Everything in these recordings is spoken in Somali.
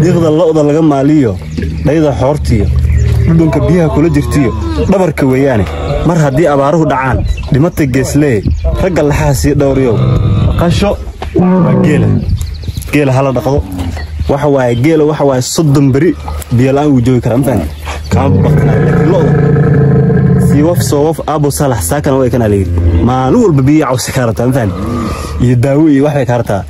Dhiiqda lo'da laga maaliyo, dhayda xoortiyo, dhudhunka biyaha kula jirtiyo, dhabarka weeyaane. Mar haddii abaaruhu dhacaan, dhimata geeslee, ragga laxaha sii dhowriyow. Dhaqasho waa geela. Geela hala dhaqdo. Waxa waaye geela, waxa waaye 30 beri biyo la'aan wuu joogi karaa, ma fahanti? Kama baqtana. Laakiin lo'da sii waf soo waf aabo salax saakana way kana layiri, maalin walba biyo cawsi kaa rabtaa, ma fahanti? Iyo daawo iyo wax bay kaa rabtaa.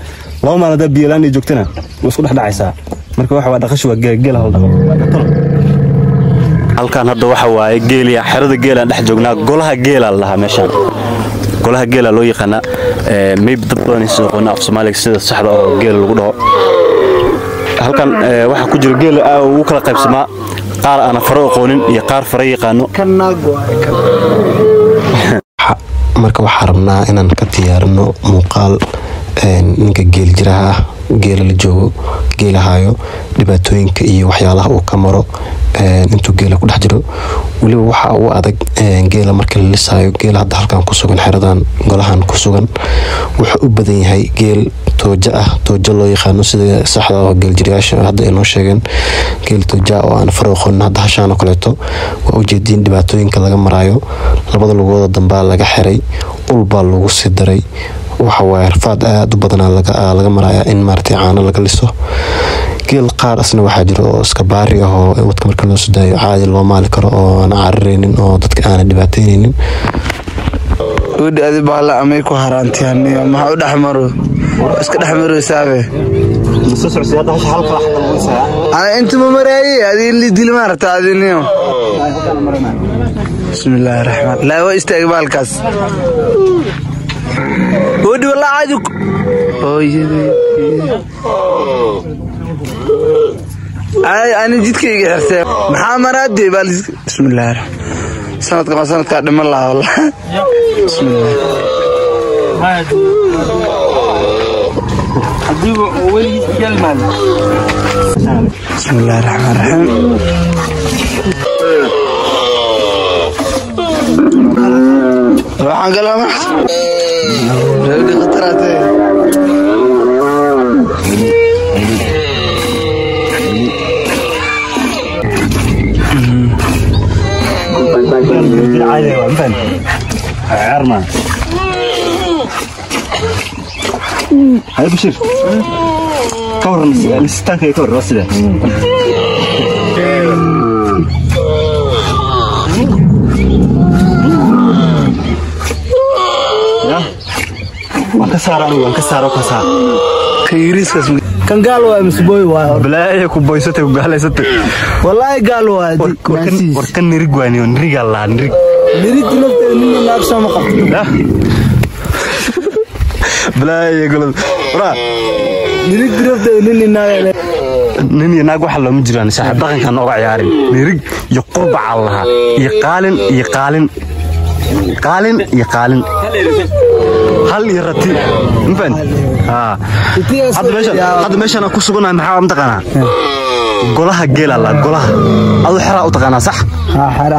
2 maalin haddaa biyo la'aan ay joogtana, way isku dhex dhacaysaa. Marka waxa waa dhaqasho waa geela. Geela hala dhaqdo. Talo halkan hadda waxa waaye geeliya, xerada geelaan dhex joognaa. Golaha geela la dhahaa meeshaan, golaha geela loo yaqaanaa. Maybe dad badan aysan aqoonin af Soomaaliga sida saxda oo geela lagu dhaho. Halkan waxaa ku jira geela ugu kala qaybsamaa qaar aana faro aqoonin iyo qaar faro yaqaano. Marka waxaa rabnaa inaan ka diyaarino muuqaal ninka geel jiraha ah, geela la joogo, geela hayo, dhibaatooyinka iyo waxyaalaha uu ka maro intuu geela ku dhex jiro. Weliba waxa ugu adag geela marka la lisaayo. Geela hadda halkan ku sugan, xeradan golahan ku sugan, wuxuu u badan yahay geel tooja ah, toojo loo yaqaano sida saxda oo geeljirayaasha hadda ay noo sheegeen, geel tooja oo aan faro aqoonin. Hadda hashaan oo kaleeto waa ujeediin dhibaatooyinka laga maraayo. Labada lugooda dambaa laga xiray, ul baa lagu sii daray. Waxa waaye rafaad aada u badanaa laga marayaa in maaragtay caano laga liso. Geel qaar asna waxaa jiro oo iska baari ah oo wadka marka loo soo daayo caadi loo maali karo oo aan carareynin oo dadka aanan dhibaateyneynin. Udhi adi baala amay ku haraantiyaniyo, maxaa u dhex maro iska dhex maroysaabe? Ana inta ma maraaye, adi in li dili ma rabta adiniyo. Bismillaahi raxmaan laa waa istaagay baalkaas. Udhi walaa caadi hooyadey ay ani jidkayga xirtee, maxaa maraadee baal. Bismillaahi raxmaan, sanadka waa sanadkaa dhiman lahaa wallah. Bismillaah. Bismillaahi raxmaan raxiim. Waxaan galaa reerka khataraatee. Caadi waa, ma fahanti? Ciyaar maaha. Haye Bashiir, ka warran lisitaanka? Ka warran, waa sidee? Ya waan ka saara, anigu waan ka saara, ka saar. Kan ingiriiskaas kan gaal waay mise boy waay hor? Balaaya ku boysatay, ku gaalaysatay. Wallaahi gaal waay. War kan nirig waaniyo, nirigaa lahaa, nirig. Nirigti nafteeda nina naag soo ma qabto. Ya balaaya golod waraa. Nirigti nafteeda nina naag. Nin iyo naag waxa looma jiraan, saaxiib, dhaqankan nooga ciyaarin. Nirig iyo qurbaca lahaa iyo qaalin iyo qaalin, qaalin iyo qaalin, hal iyo rati, ma fahanti? Haa, hadda meeshan aan ku suganahay maxaa mataqaanaa? Golaha geela la golaha adu xeraa u taqaanaa, sax? Xara xara.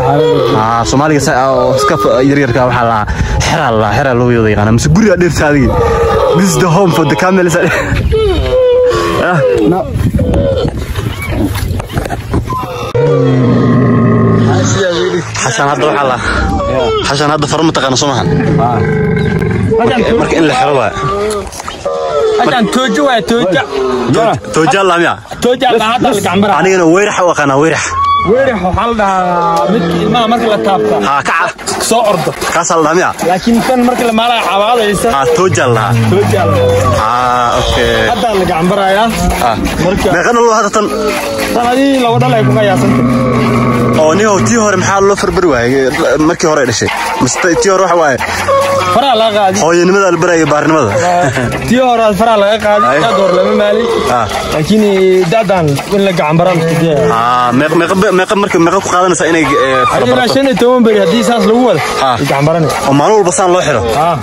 Haa, Soomaaliga oo iska yaryarka waxaa lahaa xeraa la xeraa loo wada yaqaanaa, mise guriga dhirta adigi. This is the home for the camels. Ah. Xasan hadda waxaa la xasan hadda faro ma taqaana, soo mahan? Marka in la xero waa toojo waay, tooja. Tooja la miya? Tooja la hadda la gacmbara. Anigana weyrax u aqaanaa, weyrax. Weerax waxaa la dhahaa mid ilmaha marka la taabta haa kaca soo ordo. Kaasaa la dhahaa miya? Laakiin tan marka la maalaha cabaadaysa. Haa, tooja la dhahaa. Tooja la. Haa, okay. Hadda la gacambarayaa. Marka meeqana loo hadda tan? Tan adii laba dhal ay ku qiyaasantay. Oo nihow, tii hore maxaa loo farbari waayey markii hore ay dhashay? Mise tii hore waxa waaye faraha laga qaadi, hooyanimada la baraya, baarnimada. Tii hore faraha laga qaadi, dad hore lama maalin. Laakiin da'dan in la gacan baraa la isku dayaya. Haa, meeqa meeqa marka meeqa ku qaadanaysaa inay ilaa farbarato? 15 beri haddii saas lagu wado gacan baranay. Oo maalin walba saan loo xiro. Haa.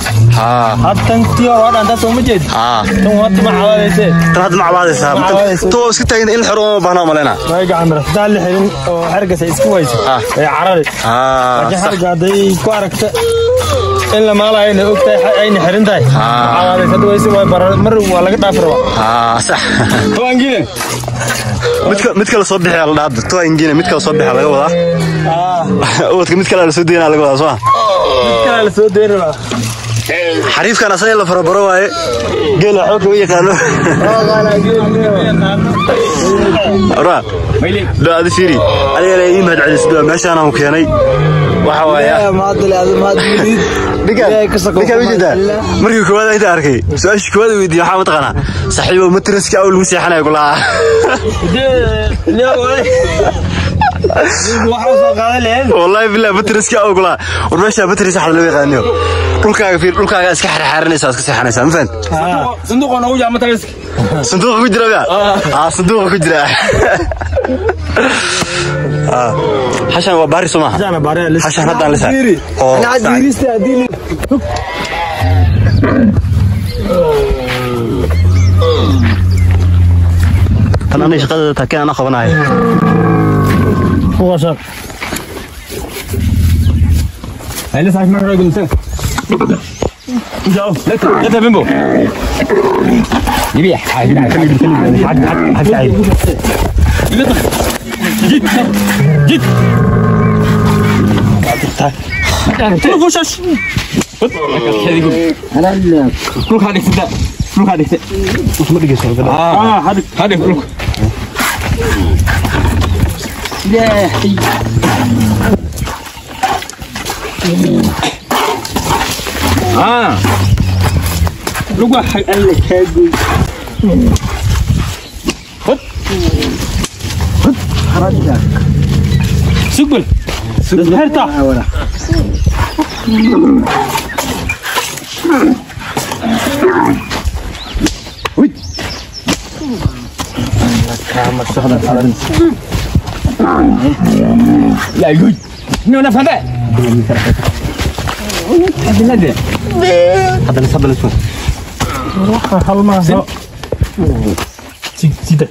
Hadda tan tii hore waa dhantaa, soo ma jeed? Haa. Tan hadda ma cabaadayse. Tan hadda ma cabaadaysaa? Ma cabaadayso. Tan waa iska taagan, in la xiro uma baahna maleyna. Way gacan bara haddaan la xirin oo xergas ay isku wayso, way carari. Haa. Laakiin sax. Xerga hadday ku aragta In la maalayo inay og tahay ayna xiran tahay. Hadda way barar mar waa laga dhaafi rabaa. Sax. Toangine. Mid kale soo bixiya la dhaado toangine mid kale soo bixiya laga wadaa. Ubadka mid kale la soo deynaa laga wadaa soo. Mid kale la soo deyn rabaa. Xariifkan asaga la farabaro waaye. Geela xoog u yaqaano. Ora. Do adi fiiri. Aniga la ii mahad celis do meeshaan aan keenay. Waxa waaye. Ninka wajida. Markii koowaad inta arkay. Su'aasha koowaad weydiiyay waxa ma taqaanaa. Saaxiibo matraska aw lagu seexanayo kula. Waxa soo qaadan leeyahay. Wallahi billahi matraska aw kula. War meesha matras waxa loo yaqaaniyo. Dhulkaaga fiir dhulkaaga iska xarxarinaysa iska seexanaysa ma fahant. Sanduuqa noogu jira matraska. Sanduuqa ku jira ba? Sanduuqa ku jira. Hashan waa baari soo maaha. Hashan haddaan lisa. Oo. Ana diirista hadii Tan anay shaqada taakeen ana qabanayo. Waa shaq. Hayla saaxiib ma ragul tan. Jao, leta bimbo. يبيع حد حد حد جيت جيت كلك هذيك تبدا كلك هذيك ما dhigayso هذيك هذيك كلك لا لقوا حق لك هاجي خد خد خرجك سقبل سقبل هرتا وي لا يقول نو نفهم هذا هذا لسه هذا لسه hal maaha sida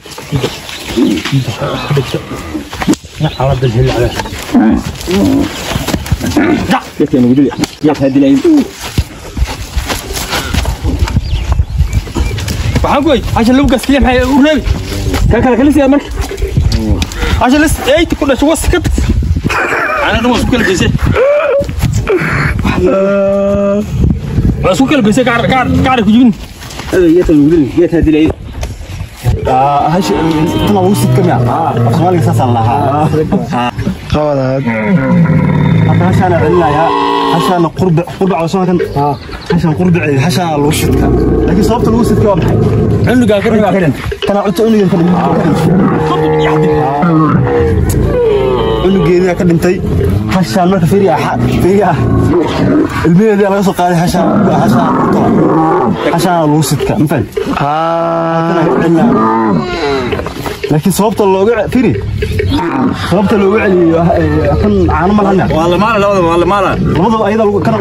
على الهل عليه waxaan ku hasha lagu gaskiya maxay u reebi kan kale kale siyaa marka hasha lis eeyta ku dhasho was ka ana dhan isku kala geysay waa isku kala geysay gaar gaar gaar ku jibin hash tan lagu sidka miya Soomaaliga saas aan lahaa qabada hadda hashaan celinayaa hashaan qurba qurba waa soo kan hashaan qurba hashaan lagu sidka laakiin sababta lagu sidka waa maxay cunuga ka dhintay tan cunto cunugeeda ka dhintay cunugeeda ka dhintay hashaan marka fiiriya fiiriya ilmaheeda laga soo qaaday hashaan hashaan hashaan lagu sidka ma fahant laakiin sababta looga fiiri sababta looga celiyo kan caano ma lahan waa la maala labada waa la maala labadaba ayada lagu kana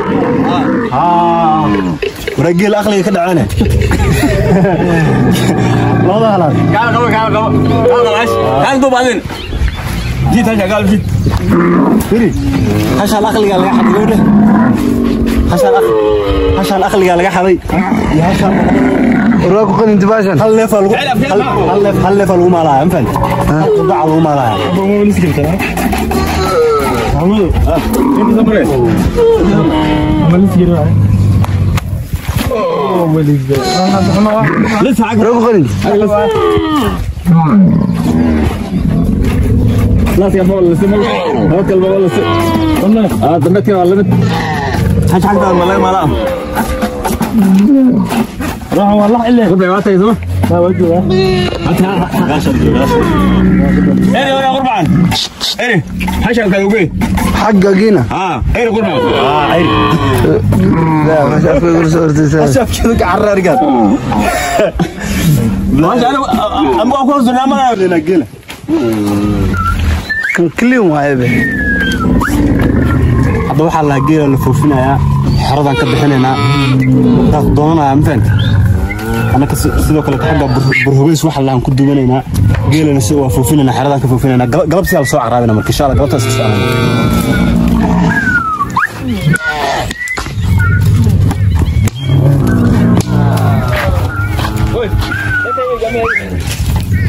warageel aqliga ka dhacane labada halaad gaal qabo gaal qabo gaal qabo gaal duub adin jiid hasha gaal jiid fiiri hashaan aqliga laga xaday gabadha hashaan aqli hashaan aqliga laga xaday iyo hashaan warwaa ku qaninti baashan hal neef lagu hal neef hal neef lagu maalaya ma fahanti hal qudac lagu maalaya warwaa ku qaninti hash xagtaada ma laga maalaa xagga giina لا ما شاف يقول صورتي afkeeda ka carraarigaad kan clean waaye be hadda waxaa lahaa geela la foofinayaa xeradan ka bixinaynaa daaq doonanayaa ma fahanti annaka sidoo kale xagga burhugeys waxa lahaan ku duwanaynaa geelana si waa foofinaynaa xeradan ka foofinaynaa galabsiyaa la soo caraabina marka insha alla galabtaas ka soconayna.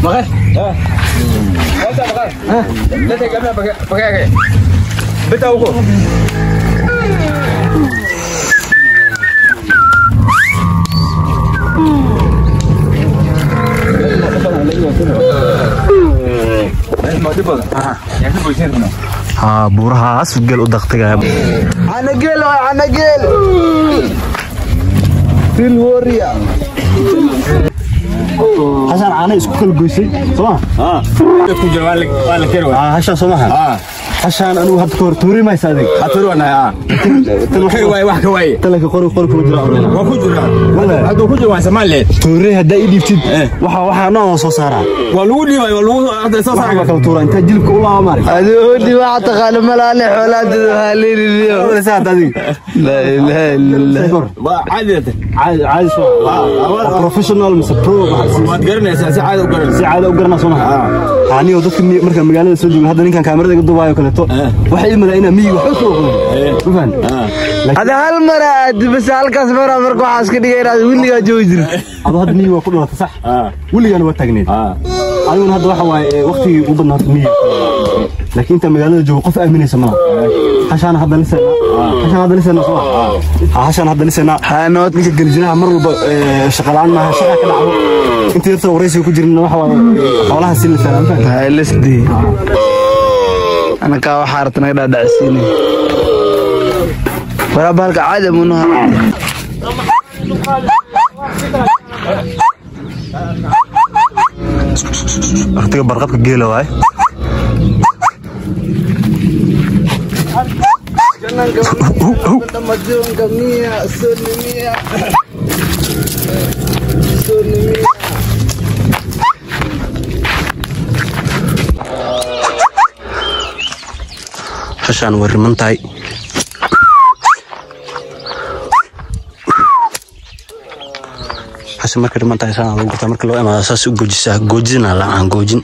Maqar. Wata maqar. Leta gamna bakake. Beta uko. Haa, buurahaas geel u daqtigaya. Canageel waay, canageel. Fil warrior. Hashaan caana isku kala goysay soo ma? Hashaan soo maha? Hashaan anigu hadda kahor tuuri maysa adig. Talanka qori qori kuma jira. Tuuri haddaa ii dhiibtid, waxa nooc soo saaraa waxaa kala tuuraa intaa jilibka u laaba maarag. Adiga hodhi waxa taqaano malaale xoolaadada waxaa leeliliyo. Hadda adig. Laa ilaaha illa Allah. Caadi caadi soo waa professional mise pro? Si caadi u garanaa soo maha? Anigo dadka marka magaalada soo jooga, hadda ninkan kaamirada iga duubaayo kaleeto, waxay ii malaa inaa miyiga waxba soo aqoonin, ma fahan? Ada hal mara aad bas halkaas mara marka waxaa iska dhigay inaad wiligaa joogi jirto. Adoo hadda miyiga waa ku dhalatay sax, weligaana waa taagneed adiguna. Hadda waxa waaye waqtigii ugu badnaa horta miyiga, laakiin inta magaalada joogo qof aaminaysa malaha. Hashaan hadda lisayna, hashaan hadda lisayna soo ma? Hashaan hadda lisayna. Haanood. Ninka geljiraha mar walba shaqa la'aan maaha, shaqa ka dhacdo inta yarta waraysiga ku jirin waxa waaye xoolaha si lisayna, ma fahan? Hay lisdii. Anakaa waxaa rabta naga dhaadhacsiinay. Waraa bahalka caadi munuha. Waqtiga barqabka geela waaye. Hashaan way riman tahay. Hasha markay riman tahay saan lagu gartaa, marka loo imaado saas u goojisaa, goojina la aan goojin.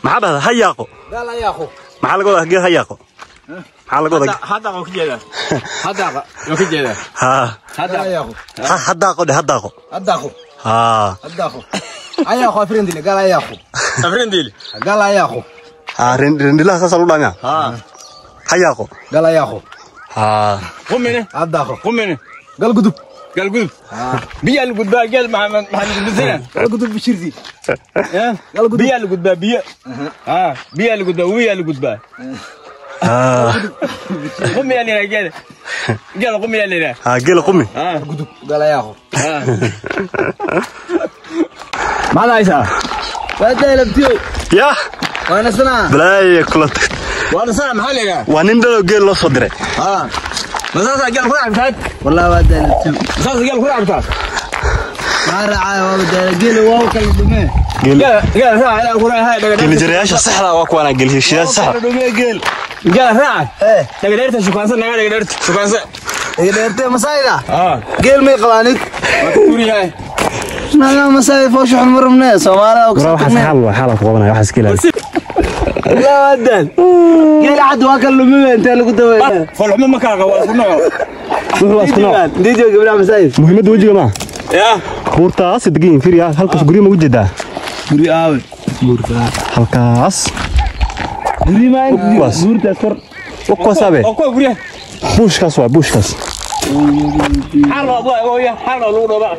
Maxaa dhahda? Ha yaaqo. Maxaa laga wadaa geel ha yaaqo? Maxaa laga wadaa? Haa, ha daaqo dhe, ha daaqo. Haa haa, rendilaha saasaa lagu dhaamiyaa, ha yaaqo. Haa. Galgudub biyaa la gudbaa geel, maxaa la gudbisana? Biyaa la gudbaa, biyo biyaa la gudbaa, webiyaa la gudbaa. Haa. Qumiyaa la yidhaha geela, geela qumiyaa la yidhaha. Haa, geela qumi. Maxaad haysaa? Waa daalabtiyo. Yaa. Waa nasanaa. Balaaya kula tag. Waa nasana, maxaa la yidhaha? Waa nin dhalow geel loo soo diray. Masaasaa geel ku racabtaa? Wallah waa daalabtiyo. Masaasaa geel ku racabtaa? Maxaa raacaya, waa daala geela waa kala dhumee. Geela geela raaca ilaa ku raaca dhaga. Geelijirayaasha saxda waa kuwaana, geelheshiyaasha saxda. Dhumee geel. Geela raaca. Eh. Dhaga dheerta shukaansan, naga dhaga dheerta shukaansan. Iga dheertee masaayda. Geel may qabaanig. Waa ku guriyahay. Naga masaay foosha xun marabne Soomaalida oo Waraa waxaas xaal waa xaal ku qabanaya, waxaas iska ilaali. Wallah waa daal. Geel cad waa kala lumay intee lagu daweynaa. Foolxumo ma kala qabo, waa isku nooc. Wuxuu waa isku nooc. Diijo gabdhaha masaay. Muhiimadda wejiga maaha. Yaa. Buurtaas degan yihiin, fiiriya halkaas guryo ma u jeedaa? Guri aawe. Buurta. Halkaas. Guri ma Kuwaas. buurtaas kor. Kuwaas abe. Oo kuwa guryaha. Buushkaas waa buushkaas. Xaal waa ooya, xaal waa lagu dhoobaa.